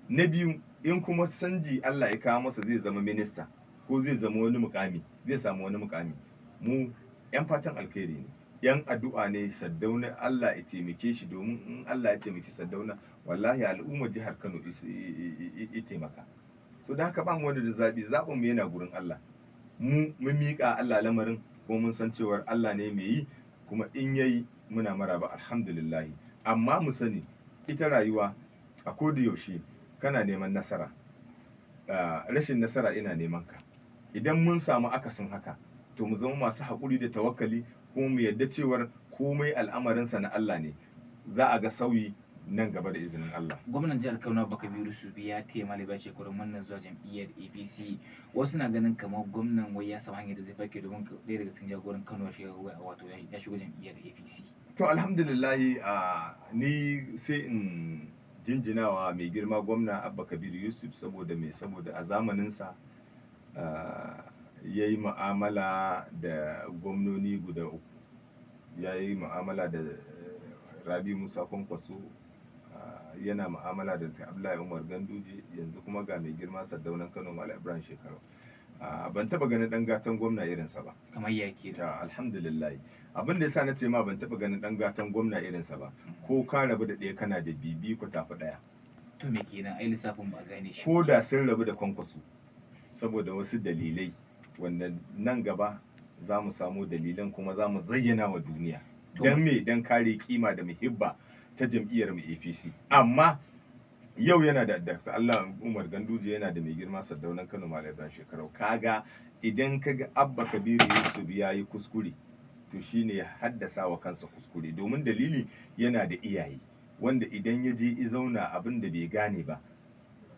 Na biyu, in kuma sanji Allah ya kawo masa zai zama minista ko zai zama wani mukami, zai samu wani mukami, mu yan fatan alkhairi ne, yan addu'a ne. Saddauna Allah ya taimake shi, domin in Allah ya taimaki Saddauna, wallahi al'ummar jihar Kano ya taimaka. So da haka ba mu wani da zaɓi, zaɓin mu yana gurin Allah. Mu mun miƙa Allah lamarin, kuma mun san cewar Allah ne mai yi, kuma in yayi muna maraba, alhamdulillah. Amma mu sani ita rayuwa a koda yaushe kana neman nasara, rashin nasara ina neman ka. Idan mun samu akasin haka, to mu zama masu haƙuri da tawakkali, kuma mu yadda cewar komai al'amarinsa na Allah ne. Za a ga sauyi nan gaba da izinin Allah. Gwamnan jihar Kano Abba Kabiru Yusuf ya taya Malam Ibrahim Shekarau murnar zuwa jam'iyyar APC. Wasu na ganin kamar gwamnan wai ya samu hanyar da zai fake, domin ɗaya daga cikin jagoran Kano ya wato ya shigo jam'iyyar APC. To, alhamdulillahi, ni sai in jinjinawa mai girma gwamna Abba Kabiru Yusuf. Saboda me? Saboda a zamaninsa ya yi mu'amala da gwamnoni guda uku. Ya yi mu'amala da Rabi Musa Kwankwaso, yana mu'amala da Abdullahi Umar Ganduje, yanzu kuma ga mai girma Sardaunan Kano Malam Ibrahim Shekarau. Ban taba ganin dan gatan gwamna irinsa ba. Kamar ya ke? Ta alhamdulillah, abin da yasa na ce ma ban taba ganin dan gatan gwamna irinsa ba, ko ka rabu da ɗaya kana da bibi ku tafi ɗaya. To me kenan? Ai lissafin ba a gane shi. Ko da sun rabu da Kwankwaso saboda wasu dalilai wanda nan gaba za mu samu dalilan, kuma za mu zayyana wa duniya don me, don kare kima da muhibba ta jam'iyyar mu APC. Amma yau yana da Dr. Allah Umar Ganduje, yana da mai girma Sardaunan Kano Malam Ibrahim Shekarau. Kaga idan kaga Abba Kabiru Yusuf ya yi kuskure, to shine ya haddasa wa kansa kuskure, domin dalili yana da iyaye wanda idan ya je i zauna abin da bai gane ba,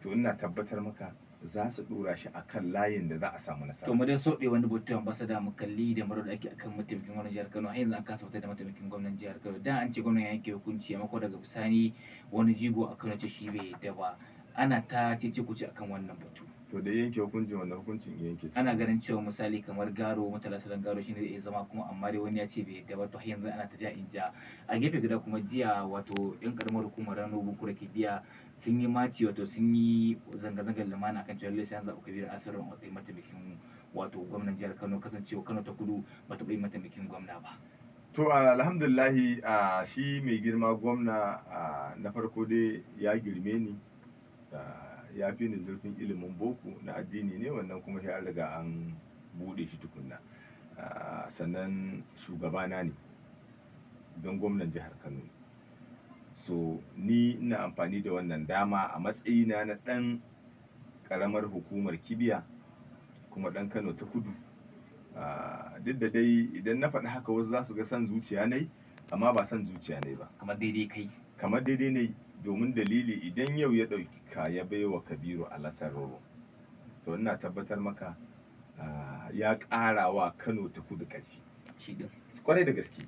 to ina tabbatar maka za su dora shi akan layin da za a samu nasara. To mu dai soɗe wani batu, ambassador, mu kalli da maro da ake akan mataimakin gwamnan jihar Kano. Har yanzu an kasa fitar da mataimakin gwamnan jihar Kano. Da an ce gwamnan ya yanke hukunci, amma ko daga bisani wani jigo a Kano ce shi bai yadda ba. Ana ta cece kuce akan wannan batu. To, da yanke hukuncin, wannan hukuncin ya yanke? Ana ganin cewa misali kamar Garo, Murtala Sulan Garo, shine zai iya zama kuma, amma dai wani ya ce bai yadda ba. To har yanzu ana ta ja in ja. A gefe guda kuma, jiya wato yan karamar hukumar Rano Bunkure Kibiya sun yi maci, wato sun yi zanga-zangar lumana akan cewa lallai sai an zaɓi Kabiru Asiru a matsayin mataimakin wato gwamnan jihar Kano, kasancewa Kano ta Kudu ba ta yi mataimakin gwamna ba. To, alhamdulillahi, shi mai girma gwamna, na farko dai ya girme ni, ya fi ni zurfin ilimin boko na addini ne, wannan kuma sai an riga an bude shi tukunna. Sannan shugabana ne don gwamnan jihar Kano. So ni ina amfani da wannan dama a matsayina na ɗan ƙaramar hukumar Kibiya kuma ɗan Kano ta Kudu. Duk da dai idan na faɗi haka wasu za su ga son zuciya ne, amma ba son zuciya ne ba. Kamar daidai kai. Kamar daidai ne, domin dalili idan yau ya ɗauki ka ya baiwa Kabiru Alassan Roro, to ina tabbatar maka ya ƙara wa Kano ta Kudu ƙarfi. Shi din? Kwarai da gaske.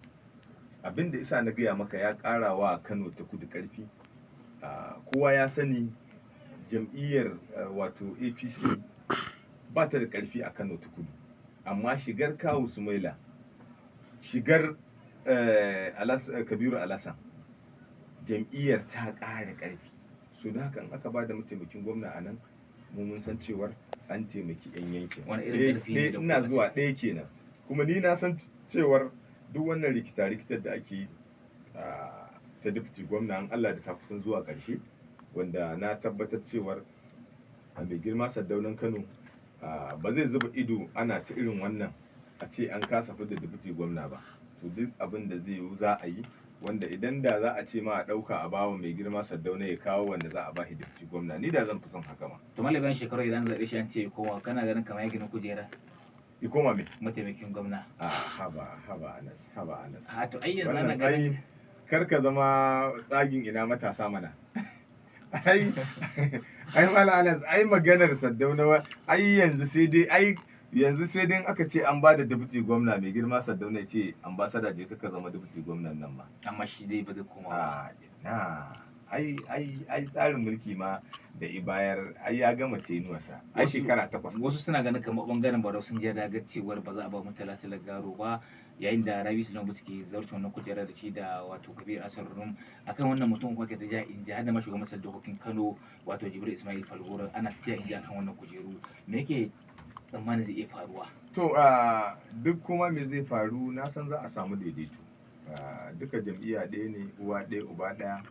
Abin da isa na gaya maka ya ƙara wa Kano ta Kudu ƙarfi, kowa ya sani jam'iyyar wato APC ba ta da ƙarfi a Kano ta Kudu, amma shigar Kawu Sumaila, shigar Kabiru Alassan, jam'iyyar ta ƙara ƙarfi. So da haka in aka ba da mataimakin gwamna a nan, mu mun san cewar an taimaki 'yan yankin. Wani irin ƙarfi ne da Ina kuka zuwa, ɗaya kenan. Kuma ni na san cewar duk wannan rikita-rikitar da ake yi ta deputy gwamna, an Allah da ta kusan zuwa ƙarshe, wanda na tabbatar cewar a mai girma Sardaunan Kano ba zai zuba ido ana ta irin wannan a ce an kasa fidda deputy gwamna ba. To duk abin da zai yiwu za a yi, wanda idan da za a ce ma a ɗauka a bawa mai girma Sardauna ya kawo wanda za a bashi deputy gwamna, ni da zan fi son haka ma. To Malam Ibrahim Shekarau, idan zaɓe shi an ce ya koma, kana ganin kamar ya gina kujera? Ya koma me? Mataimakin gwamna. A haba, haba Anas, haba Anas. A to ai yanzu ana Wannan ganin ai kar ka zama tsagin ina matasa mana. Ai Malam Anas, ai maganar Sardauna ai yanzu sai dai, ai yanzu sai dai in aka ce an ba da deputy gwamna, mai girma Sardauna ya ce, "Ambassador, je ka zama deputy gwamnan nan ma." Amma shi dai ba zai koma ba? A na ai tsarin mulki ma da i bayar, ai ya gama tenuwarsa ai, shekara 8. Wasu suna ganin kamar bangaren Barau sun je dagar cewar ba za a ba Murtala Sule Garo ba. Yayin da Rabi Sulaiman Bichi ke zarce wannan kujerar da shi da wato Kabir Asar Rum akan wannan mutum kuma ke ta ja in ja, har da ma shugaban majalisar dokokin Kano wato Jibril Ismail Falgore, ana ta ja in ja akan wannan kujeru. Me yake tsammanin zai iya faruwa? To, a duk kuma me zai faru, na san za a samu daidaito. Duka jam'iyya ɗaya ne, uwa ɗaya uba ɗaya.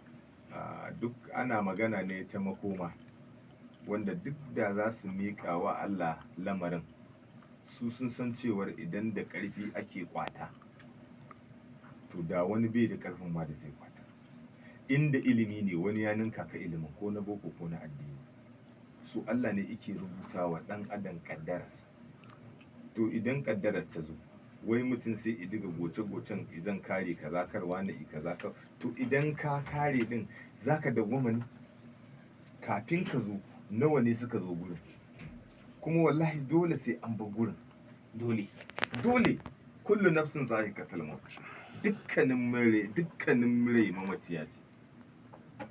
Duk ana magana ne ta makoma, wanda duk da za su miƙa wa Allah lamarin, su sun san cewar idan da ƙarfi ake kwata, to da wani bai da ƙarfin ma da zai kwata. Inda ilimi ne, wani ya ninka ka ilimin, ko na boko ko na addini. Su Allah ne yake rubuta wa ɗan adam ƙaddararsa. To idan ƙaddarar ta zo, wai mutum sai i diga goce-gocen idan kare kaza, karwa na kaza ka. To idan ka kare din, zaka dawwama ne? Kafin ka zo, nawa ne suka zo gurin? Kuma wallahi dole sai an bar gurin. Dole. Dole. Kullu nafsin za'iqatul maut. Dukkanin rai mamaciya ce.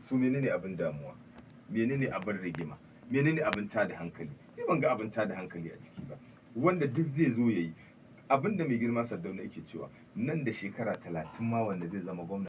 Su menene abin damuwa? Menene abin rigima? Menene abin tada hankali? Ni ban ga abin tada hankali a ciki ba. Wanda duk zai zo yayi abin da mai girma Sardauna yake cewa, nan da shekara 30 ma wanda zai zama gwamna.